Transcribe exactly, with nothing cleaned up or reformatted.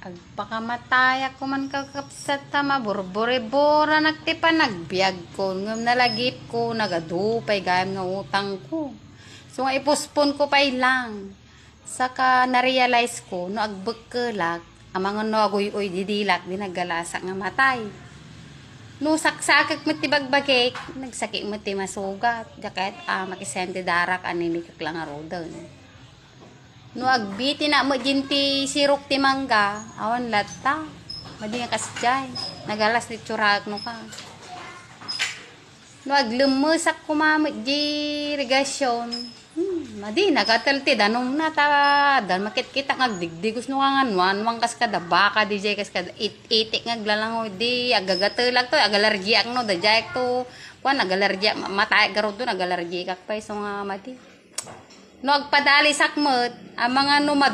Agpakamatayak ko man, kakabsat, ta maburburiboranak ti panagbiagko, ngem nalagipko, nagadu pay gayam nga utangko. So nga ipuspon ko pay lang. Saka na-realize ko, no agbekkelak, amangan no aguy-uy didilak, di naggalasak nga matay. No saksakek met ti bagbagik, nagsakit met ti masugat. Diak ket, ah, makisem ti darak, anemic lang ngaruden. No agbitinak met din ti sirok ti mangga, awan latta. Madi nga kasdiay. Nagalas ti itsuraek no ka. No aglemmesak koma met di irigasyon, hmm, madi nagatel ti danumna ta addan makitkitak nga agdigdigos no ka nga nuanuang kas kada baka, diay kas kada it-itik nga aglalangoy, di agagatelak to, agalargiak no, diay to, kuan, agalargiak, ma-, matayak garud don, agalargiak pay, so nga madi. No agpadalisak met, amangan no